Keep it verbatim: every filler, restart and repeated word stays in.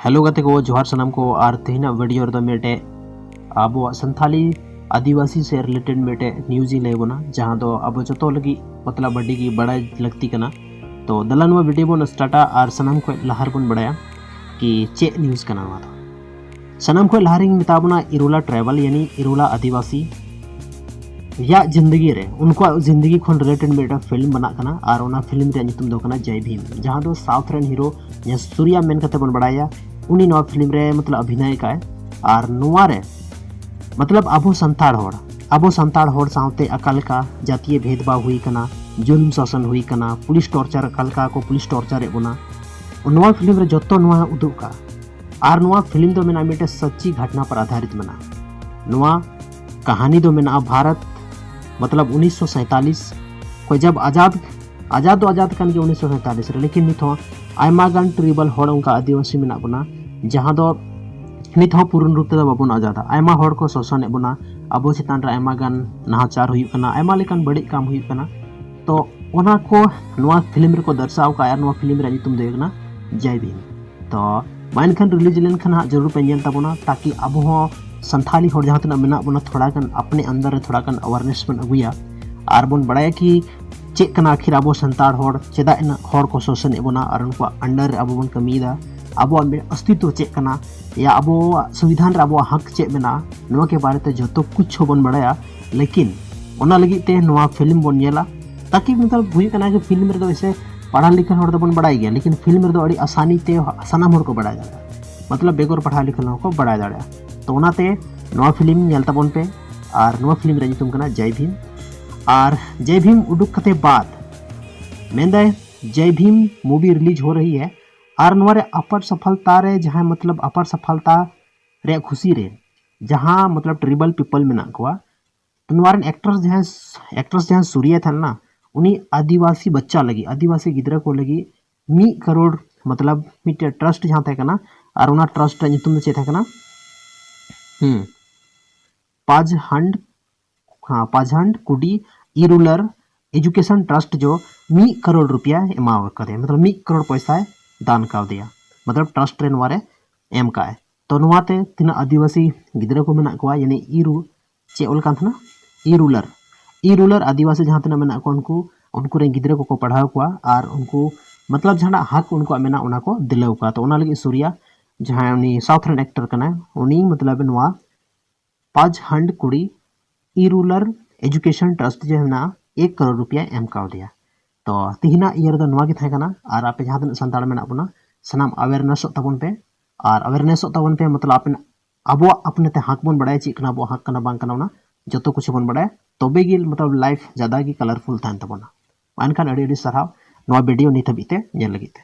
Hello ᱜᱟᱛᱮ ᱠᱚ, ᱡᱚᱦᱟᱨ ᱥᱟᱱᱟᱢ ᱠᱚ᱾ ᱟᱨ ᱛᱮᱦᱮᱧᱟᱜ ᱵᱷᱤᱰᱤᱭᱳ ᱨᱮᱫᱚ ᱢᱤᱫᱴᱮᱡ ᱟᱵᱚᱣᱟᱜ ᱥᱟᱱᱛᱷᱟᱞᱤ ᱟᱹᱫᱤᱵᱟᱹᱥᱤ ᱥᱮ ᱨᱤᱞᱮᱴᱮᱰ ᱢᱤᱫᱴᱮᱡ ᱱᱤᱭᱩᱡᱽ ᱤᱧ ᱞᱟᱹᱭ ᱟᱵᱚᱱᱟ, ᱡᱟᱦᱟᱸ ᱫᱚ ᱟᱵᱚ ᱡᱚᱛᱚ ᱞᱟᱹᱜᱤᱫ ᱢᱚᱛᱞᱚᱵ ᱟᱹᱰᱤ ᱜᱮ ᱵᱟᱲᱟᱭ ᱞᱟᱹᱠᱛᱤ ᱠᱟᱱᱟ᱾ ᱛᱚ ᱫᱮᱞᱟ ᱱᱚᱣᱟ ᱵᱷᱤᱰᱤᱭᱳ ᱵᱚᱱ ᱥᱴᱟᱨᱴᱟ ᱟᱨ ᱥᱟᱱᱟᱢ ᱠᱷᱚᱱ ᱞᱟᱦᱟ ᱨᱮᱵᱚᱱ ᱵᱟᱲᱟᱭᱟ ᱠᱤ ᱪᱮᱫ ᱱᱤᱭᱩᱡᱽ ᱠᱟᱱᱟ ᱱᱚᱣᱟ ᱫᱚ᱾ ᱥᱟᱱᱟᱢ ᱠᱷᱚᱱ ᱞᱟᱦᱟ ᱨᱮᱧ ᱢᱮᱛᱟ ᱵᱚᱱᱟ ᱤᱨᱩᱞᱟ ᱴᱨᱟᱭᱵᱟᱞ ᱭᱟᱱᱤ ᱤᱨᱩᱞᱟ ᱟᱹᱫᱤᱵᱟᱹᱥᱤ ᱨᱮᱭᱟᱜ ᱡᱤᱱᱫᱮᱜᱤ ᱨᱮ, ᱩᱱᱠᱩᱣᱟᱜ ᱡᱤᱱᱫᱮᱜᱤ ᱠᱷᱚᱱ ᱨᱤᱞᱮᱴᱮᱰ ᱢᱤᱫᱴᱟᱝ ᱯᱷᱤᱞᱢ ᱵᱮᱱᱟᱜ ᱠᱟᱱᱟ ᱟᱨ ᱚᱱᱟ ᱯᱷᱤᱞᱢ ᱨᱮᱭᱟᱜ ᱧᱩᱛᱩᱢ ᱫᱚ ᱠᱟᱱᱟ ᱡᱟᱭ ᱵᱷᱤᱢ, ᱡᱟᱦᱟᱸ ᱫᱚ ᱥᱟᱣᱩᱛᱷ ᱨᱮᱱ ᱦᱤᱨᱳ ᱡᱟᱦᱟᱸ ᱥᱩᱨᱭᱟ ᱢᱮᱱ ᱠᱟᱛᱮ ᱵᱚᱱ ᱵᱟᱲᱟᱭᱟ, ᱩᱱᱤ ᱱᱚᱣᱟ ᱯᱷᱤᱞᱢ ᱨᱮ ᱢᱚᱛᱞᱚᱵ ᱚᱵᱷᱤᱱᱚᱭ ᱠᱟᱭ᱾ ᱟᱨ ᱱᱚᱣᱟ ᱨᱮ ᱢᱚᱛᱞᱚᱵ ᱟᱵᱚ ᱥᱟᱱᱛᱟᱲ ᱦᱚᱲ, ᱟᱵᱚ ᱥᱟᱱᱛᱟᱲ ᱦᱚᱲ ᱥᱟᱶᱛᱮ ᱚᱠᱟ ᱞᱮᱠᱟ ᱡᱟᱹᱛᱤᱭᱟᱹ ᱵᱷᱮᱫᱽᱵᱷᱟᱣ ᱦᱩᱭ ᱠᱟᱱᱟ, ᱡᱩᱞᱢ ᱥᱟᱥᱚᱱ ᱦᱩᱭ ᱠᱟᱱᱟ, ᱯᱩᱞᱤᱥ ᱴᱚᱨᱪᱟᱨ ᱚᱠᱟ ᱞᱮᱠᱟ ᱠᱚ ᱯᱩᱞᱤᱥ ᱴᱚᱨᱪᱟᱨᱮᱫ ᱵᱚᱱᱟ, ᱱᱚᱣᱟ ᱯᱷᱤᱞᱢ ᱨᱮ ᱡᱚᱛᱚ ᱱᱚᱣᱟ ᱩᱫᱩᱜ ᱠᱟᱜᱼᱟ᱾ ᱟᱨ ᱱᱚᱣᱟ ᱯᱷᱤᱞᱢ ᱫᱚ ᱢᱮᱱᱟᱜᱼᱟ ᱢᱤᱫᱴᱮᱱ ᱥᱟᱪᱪᱤ ᱜᱷᱟᱴᱱᱟ ᱯᱚᱨ ᱟᱫᱷᱟᱨᱤᱛ ᱢᱮᱱᱟᱜᱼᱟ᱾ ᱱᱚᱣᱟ ᱠᱟᱹᱦᱱᱤ ᱫᱚ ᱢᱮᱱᱟᱜᱼᱟ ᱵᱷᱟᱨᱚᱛ ᱢᱚᱛᱞᱚᱵ ᱩᱱᱤᱥᱥᱚ ᱥᱟᱭᱛᱟᱞᱤᱥ ᱠᱷᱚᱱ ᱡᱟᱵ ᱟᱡᱟᱫ, ᱟᱡᱟᱫ ᱫᱚ ᱟᱡᱟᱫ ᱠᱟᱱ ᱜᱮᱭᱟ ᱩᱱᱤᱥᱥᱚ ᱥᱟᱭᱛᱟᱞᱤᱥ ᱨᱮ, ᱞᱮᱠᱤᱱ ᱱᱤᱛ ᱦᱚᱸ ᱟᱭᱢᱟ ᱜᱟᱱ ᱴᱨᱤᱵᱟᱞ ᱦᱚᱲ ᱚᱱᱠᱟ ᱟᱹᱫᱤᱵᱟᱹᱥᱤ ᱢᱮᱱᱟᱜ ᱵᱚᱱᱟ, ᱡᱟᱦᱟᱸ ᱫᱚ ᱱᱤᱛ ᱦᱚᱸ ᱯᱩᱨᱩᱱ ᱨᱩᱯ ᱛᱮᱫᱚ ᱵᱟᱵᱚᱱ ᱟᱡᱟᱫᱟ᱾ ᱟᱭᱢᱟ ᱦᱚᱲ ᱠᱚ ᱥᱳᱥᱚᱱᱮᱫ ᱵᱚᱱᱟ, ᱟᱵᱚ ᱪᱮᱛᱟᱱ ᱨᱮ ᱟᱭᱢᱟ ᱜᱟᱱ ᱱᱟᱦᱟᱪᱟᱨ ᱦᱩᱭᱩᱜ ᱠᱟᱱᱟ, ᱟᱭᱢᱟ ᱞᱮᱠᱟᱱ ᱵᱟᱹᱲᱤᱡ ᱠᱟᱢ ᱦᱩᱭᱩᱜ ᱠᱟᱱᱟ᱾ ᱛᱚ ᱚᱱᱟ ᱠᱚ ᱱᱚᱣᱟ ᱯᱷᱤᱞᱢ ᱨᱮᱠᱚ ᱫᱚᱨᱥᱟᱣ ᱠᱟᱜᱼᱟ ᱟᱨ ᱱᱚᱣᱟ ᱯᱷᱤᱞᱢ ᱨᱮᱭᱟᱜ ᱧᱩᱛᱩᱢ ᱫᱚ ᱦᱩᱭᱩᱜ ᱠᱟᱱᱟ ᱡᱟᱭ ᱵᱷᱤᱢ᱾ ᱛᱚ ᱢᱟ ᱮᱱᱠᱷᱟᱱ ᱨᱤᱞᱤᱡᱽ ᱞᱮᱱᱠᱷᱟᱱ ᱦᱟᱸᱜ ᱡᱟᱹᱨᱩᱲ ᱯᱮ ᱧᱮᱞ ᱛᱟᱵᱚᱱᱟ, ᱛᱟᱠᱤ ᱟᱵᱚ ᱦᱚᱸ ᱥᱟᱱᱛᱷᱟᱞᱤ ᱦᱚᱲ ᱡᱟᱦᱟᱸ ᱛᱤᱱᱟᱹᱜ ᱢᱮᱱᱟᱜ ᱵᱚᱱᱟ ᱛᱷᱚᱲᱟ ᱜᱟᱱ ᱟᱯᱱᱮ ᱟᱱᱫᱟᱨ ᱨᱮ ᱛᱷᱚᱲᱟ ᱜᱟᱱ ᱟᱣᱟᱨᱱᱮᱥ ᱵᱚᱱ ᱟᱹᱜᱩᱭᱟ ᱟᱨ ᱵᱚᱱ ᱵᱟᱲᱟᱭᱟ ᱠᱤ ᱪᱮᱫ ᱠᱟᱱᱟ ᱟᱹᱠᱷᱤᱨ ᱟᱵᱚ ᱥᱟᱱᱛᱟᱲ ᱦᱚᱲ ᱪᱮᱫᱟᱜ ᱤᱱᱟᱹᱜ ᱦᱚᱲ ᱠᱚ ᱥᱳᱥᱚᱱᱮᱫ ᱵᱚᱱᱟ ᱟᱨ ᱩᱱᱠᱩᱣᱟᱜ ᱟᱱᱰᱟᱨ ᱨᱮ ᱟᱵᱚ ᱵᱚᱱ ᱠᱟᱹᱢᱤᱭᱮᱫᱟ, ᱟᱵᱚᱣᱟᱜ ᱢᱤᱫ ᱚᱥᱛᱤᱛᱣᱚ ᱪᱮᱫ ᱠᱟᱱᱟ, ᱭᱟ ᱟᱵᱚᱣᱟᱜ ᱥᱚᱝᱵᱤᱫᱷᱟᱱ ᱨᱮ ᱟᱵᱚᱣᱟᱜ ᱦᱚᱠ ᱪᱮᱫ ᱢᱮᱱᱟᱜᱼᱟ, ᱱᱚᱣᱟ ᱠᱮ ᱵᱟᱨᱮ ᱛᱮ ᱡᱚᱛᱚ ᱠᱩᱪ ᱦᱚᱸ ᱵᱚᱱ ᱵᱟᱲᱟᱭᱟ᱾ ᱞᱮᱠᱤᱱ ᱚᱱᱟ ᱞᱟᱹᱜᱤᱫ ᱛᱮ ᱱᱚᱣᱟ ᱯᱷᱤᱞᱢ ᱵᱚᱱ ᱧᱮᱞᱟ, ᱛᱟᱠᱤ ᱢᱚᱛᱞᱚᱵ ᱦᱩᱭᱩᱜ ᱠᱟᱱᱟ ᱠᱤ ᱯᱷᱤᱞᱢ ᱨᱮᱫᱚ ᱮᱥᱮ ᱯᱟᱲᱦᱟᱣ ᱞᱮᱠᱷᱟᱱ ᱦᱚᱲ ᱫᱚᱵᱚᱱ ᱵᱟᱲᱟᱭ ᱜᱮᱭᱟ, ᱞᱮᱠᱤᱱ ᱯᱷᱤᱞᱢ ᱨᱮᱫᱚ ᱟᱹᱰᱤ ᱟᱥᱟᱱᱤ ᱛᱮ ᱥᱟᱱᱟᱢ ᱦᱚᱲ ᱠᱚ ᱵᱟᱲᱟᱭ ᱫᱟᱲᱮᱭᱟᱜᱼᱟ, ᱢᱚᱛᱞᱚᱵ ᱵᱮᱜᱚᱨ ᱯᱟᱲᱦᱟᱣ ᱞᱮᱠᱷᱟᱱ ᱦᱚᱸᱠᱚ ᱵᱟᱲᱟᱭ ᱫᱟᱲᱮᱭᱟᱜᱼᱟ᱾ ᱛᱚ ᱚᱱᱟᱛᱮ ᱱᱚᱣᱟ ᱯᱷᱤᱞᱢ ᱧᱮᱞ ᱛᱟᱵᱚᱱ ᱯᱮ ᱟᱨ ᱱᱚᱣᱟ ᱯᱷᱤᱞᱢ ᱨᱮᱭᱟᱜ ᱧᱩᱛᱩᱢ ᱠᱟᱱᱟ ᱡᱟᱭ ᱵᱷᱤᱢ᱾ ᱟᱨ ᱡᱟᱭ ᱵᱷᱤᱢ ᱩᱰᱩᱠ ᱠᱟᱛᱮ ᱵᱟᱫ ᱢᱮᱱᱫᱟᱭ ᱡᱟᱭ ᱵᱷᱤᱢ ᱢᱩᱵᱷᱤ ᱨᱤᱞᱤᱡᱽ ᱦᱳ ᱨᱟᱦᱤ ᱦᱮ ᱟᱨ ᱱᱚᱣᱟ ᱨᱮ ᱟᱯᱟᱨ ᱥᱟᱯᱷᱟᱞᱛᱟ ᱨᱮ ᱡᱟᱦᱟᱸᱭ ᱢᱚᱛᱞᱚᱵ ᱟᱯᱟᱨ ᱥᱟᱯᱷᱟᱞᱛᱟ ᱨᱮᱭᱟᱜ ᱠᱷᱩᱥᱤ ᱨᱮ ᱡᱟᱦᱟᱸ ᱢᱚᱛᱞᱚᱵ ᱴᱨᱤᱵᱟᱞ ᱯᱤᱯᱚᱞ ᱢᱮᱱᱟᱜ ᱠᱚᱣᱟ, ᱱᱚᱣᱟ ᱨᱮᱱ ᱮᱠᱴᱨᱮᱥ ᱡᱟᱦᱟᱸᱭ ᱮᱠᱴᱨᱮᱥ ᱡᱟᱦᱟᱸᱭ ᱥᱩᱨᱤᱭᱟ ᱛᱟᱦᱮᱸ ᱞᱮᱱᱟ, ᱩᱱᱤ ᱟᱹᱫᱤᱵᱟᱹᱥᱤ ᱵᱟᱪᱪᱟ ᱞᱟᱹᱜᱤᱫ, ᱟᱹᱫᱤᱵᱟᱹᱥᱤ ᱜᱤᱫᱽᱨᱟᱹ ᱠᱚ ᱞᱟᱹᱜᱤᱫ ᱢᱤᱫ ᱠᱟᱨᱳᱲ ᱢᱚᱛᱞᱚᱵ ᱢᱤᱫᱴᱮᱡ ᱴᱨᱟᱥᱴ ᱡᱟᱦᱟᱸ ᱛᱟᱦᱮᱸ ᱠᱟᱱᱟ, ᱟᱨ ᱚᱱᱟ ᱴᱨᱟᱥᱴ ᱨᱮᱭᱟᱜ ᱧᱩᱛᱩᱢ ᱫᱚ ᱪᱮᱫ ᱛᱟᱦᱮᱸ ᱠᱟᱱᱟ? ᱦᱩᱸ, ᱯᱟᱡᱷᱟᱱᱰ, ᱦᱮᱸ, ᱯᱟᱡᱷᱟᱱᱰ ᱠᱩᱰᱤ ᱤᱨᱩᱞᱟᱨ ᱮᱡᱩᱠᱮᱥᱚᱱ ᱴᱨᱟᱥᱴ ᱡᱚ ᱢᱤᱫ ᱠᱟᱨᱳᱲ ᱨᱩᱯᱤᱭᱟ ᱮᱢᱟᱣ ᱠᱟᱫᱮᱭᱟ, ᱢᱚᱛᱞᱚᱵ ᱢᱤᱫ ᱠᱟᱨᱳᱲ ᱯᱚᱭᱥᱟᱭ ᱫᱟᱱ ᱠᱟᱣᱫᱮᱭᱟ᱾ ᱢᱚᱛᱞᱚᱵ ᱴᱨᱟᱥᱴ ᱨᱮ ᱱᱚᱣᱟ ᱨᱮ ᱮᱢ ᱠᱟᱜᱼᱟᱭ᱾ ᱛᱚ ᱱᱚᱣᱟᱛᱮ ᱛᱤᱱᱟᱹᱜ ᱟᱹᱫᱤᱵᱟᱹᱥᱤ ᱜᱤᱫᱽᱨᱟᱹ ᱠᱚ ᱢᱮᱱᱟᱜ ᱠᱚᱣᱟ, ᱭᱟᱱᱤ ᱤᱨᱩ ᱪᱮᱫ ᱚᱞ ᱠᱟᱱ ᱛᱟᱦᱮᱱᱟ, ᱤᱨᱩᱞᱟᱨ, ᱤᱨᱩᱞᱟᱨ ᱟᱹᱫᱤᱵᱟᱹᱥᱤ ᱡᱟᱦᱟᱸ ᱛᱤᱱᱟᱹᱜ ᱢᱮᱱᱟᱜ ᱠᱚᱣᱟ ᱩᱱᱠᱩ, ᱩᱱᱠᱩ ᱨᱮᱱ ᱜᱤᱫᱽᱨᱟᱹ ᱠᱚᱠᱚ ᱯᱟᱲᱦᱟᱣ ᱠᱚᱣᱟ ᱟᱨ ᱩᱱᱠᱩ ᱢᱚᱛᱞᱚᱵ ᱡᱟᱦᱟᱱᱟᱜ ᱦᱟᱠ ᱩᱱᱠᱩᱣᱟᱜ ᱢᱮᱱᱟᱜᱼᱟ ᱚᱱᱟ ᱠᱚ ᱫᱤᱞᱟᱹᱣ ᱠᱚᱣᱟ᱾ ᱛᱚ ᱚᱱᱟ ᱞᱟᱹᱜᱤᱫ ᱥᱩᱨᱭᱟ ᱡᱟᱦᱟᱸᱭ ᱩᱱᱤ ᱥᱟᱣᱩᱛᱷ ᱨᱮᱱ ᱮᱠᱴᱟᱨ ᱠᱟᱱᱟᱭ, ᱩᱱᱤ ᱢᱚᱛᱞᱚᱵ ᱱᱚᱣᱟ ᱯᱟᱸᱪ ᱦᱟᱱᱰ ᱠᱩᱲᱤ ᱤᱨᱩᱞᱟᱨ ᱮᱡᱩᱠᱮᱥᱚᱱ ᱴᱨᱟᱥᱴ ᱡᱮ ᱢᱮᱱᱟᱜᱼᱟ, ᱮᱠ ᱠᱟᱨᱳᱲ ᱨᱩᱯᱤᱭᱟ ᱮᱢ ᱠᱟᱣᱫᱮᱭᱟ᱾ ᱛᱚ ᱛᱤᱦᱤᱧᱟᱜ ᱤᱭᱟᱹ ᱨᱮᱫᱚ ᱱᱚᱣᱟ ᱜᱮ ᱛᱟᱦᱮᱸ ᱠᱟᱱᱟ᱾ ᱟᱨ ᱟᱯᱮ ᱡᱟᱦᱟᱸ ᱛᱤᱱᱟᱹᱜ ᱥᱟᱱᱛᱟᱲ ᱢᱮᱱᱟᱜ ᱵᱚᱱᱟ, ᱥᱟᱱᱟᱢ ᱟᱣᱮᱨᱱᱮᱥᱚᱜ ᱛᱟᱵᱚᱱ ᱯᱮ᱾ ᱟᱨ ᱟᱣᱮᱨᱱᱮᱥᱚᱜ ᱛᱟᱵᱚᱱ ᱯᱮ ᱢᱚᱛᱞᱚᱵ ᱟᱯᱮ, ᱟᱵᱚᱣᱟᱜ ᱟᱯᱱᱮ ᱛᱮ ᱦᱟᱠ ᱵᱚᱱ ᱵᱟᱲᱟᱭᱟ, ᱪᱮᱫ ᱠᱟᱱᱟ ᱟᱵᱚᱣᱟᱜ ᱦᱟᱠ ᱠᱟᱱᱟ ᱵᱟᱝ ᱠᱟᱱᱟ, ᱚᱱᱟ ᱡᱚᱛᱚ ᱠᱤᱪᱷᱩ ᱵᱚᱱ ᱵᱟᱲᱟᱭᱟ, ᱛᱚᱵᱮ ᱜᱮ ᱢᱚᱛᱞᱚᱵ ᱞᱟᱭᱤᱯᱷ ᱡᱟᱫᱟ ᱜᱮ ᱠᱟᱞᱟᱨᱯᱷᱩᱞ ᱛᱟᱦᱮᱱ ᱛᱟᱵᱚᱱᱟ᱾ ᱮᱱᱠᱷᱟᱱ ᱟᱹᱰᱤ ᱟᱹᱰᱤ ᱥᱟᱨᱦᱟᱣ ᱱᱚᱣᱟ ᱵᱷᱤᱰᱤᱭᱳ ᱱᱤᱛ ᱦᱟᱹᱵᱤᱡ ᱛᱮ ᱧᱮᱞ ᱞᱟᱹᱜᱤᱫ ᱛᱮ᱾